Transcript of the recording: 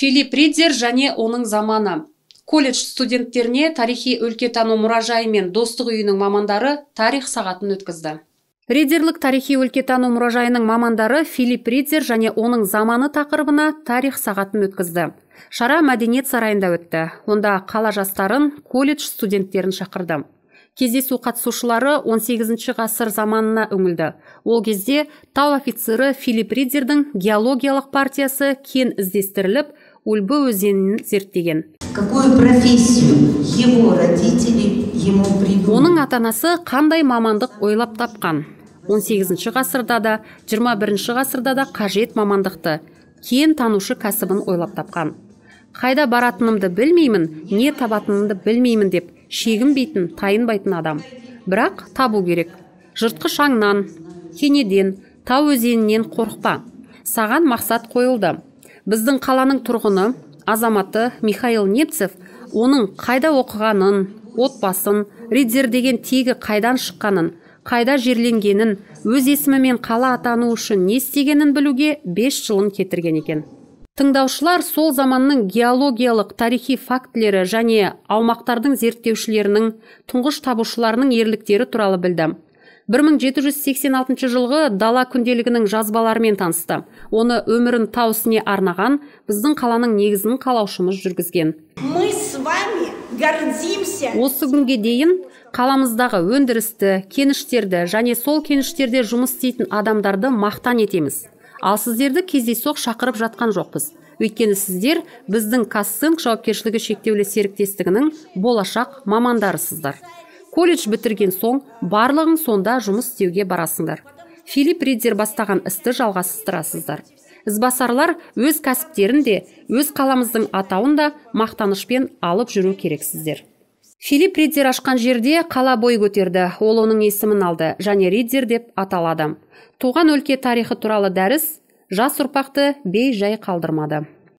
Филипп Риддер және оның заманы. Колледж студенттеріне тарихи өлкетану мұражайы мен достық үйінің мамандары тарих сағатын өткізді. Риддерлік тарихи өлкетану мұражайының мамандары Филипп Риддер және оның заманы тақырыбына тарих сағатын өткізді. Шара мәдениет сарайында өтті. Онда қала жастарын, колледж студенттерін шақырды. Кездесу қатысушылары 18 ғасыр заманына үңілді. Ол кезде тау офицері Филипп Риддердің геологиялық партиясы кен іздестіріліп, Үлбі өзенін зерттеген. Какую профессию его родители ему придумали? Оның ата-анасы қандай мамандық ойлап тапқан? 18 ғасырда да, 21 ғасырда да қажет мамандықты, кен танушы кәсібін ойлап тапқан. Қайда баратынымды білмеймін, не табатынымды білмеймін деп шегінбейтін, тайынбайтын адам. Бірақ табу керек. Жыртқыш аңнан, кенеден, тау өзенінен қорықпа. Саған мақсат қойылды. Біздің қаланың тұрғыны, азаматы Михаил Немцев оның қайда оқығанын, отбасын, Риддер деген тегі қайдан шыққанын, қайда жерленгенін, өз есімімен қала атану үшін не істегенін білуге 5 жылын кетірген екен. Тыңдаушылар сол заманның геологиялық тарихи фактілері және аумақтардың зерттеушілерінің, тұңғыш табушыларының ерліктері туралы білді. 1786 жылғы дала күнделігінің жазбаларымен танысты. Оны өмірін тау ісіне арнаған біздің қаланың негізін қалаушымыз жүргізген. Мы с вами гордимся. Осы күнге дейін қаламыздағы өндірісті, кеніштерді және сол кеніштерде жұмыс істейтін адамдарды мақтан етеміз. Ал сіздерді кездейсоқ шақырып жатқан жоқпыз. Өйткені сіздер біздің Казцинк жауапкершілігі шектеулі серіктестігінің болашақ мамандарысыздар. Колледж бітірген соң барлығың сонда жұмыс істеуге барасыңдар. Филипп Риддер бастаған істі жалғастырасыздар. Ізбасарлар өз кәсіптерін де, өз қаламыздың атауын да мақтанышпен алып жүру керексіздер. Филипп Риддер ашқан жерде қала бой көтерді, ол оның есімін алды және Риддер деп аталады. Туған өлке тарихы туралы дәріс жас ұрпақты бей-жай қалдырмады.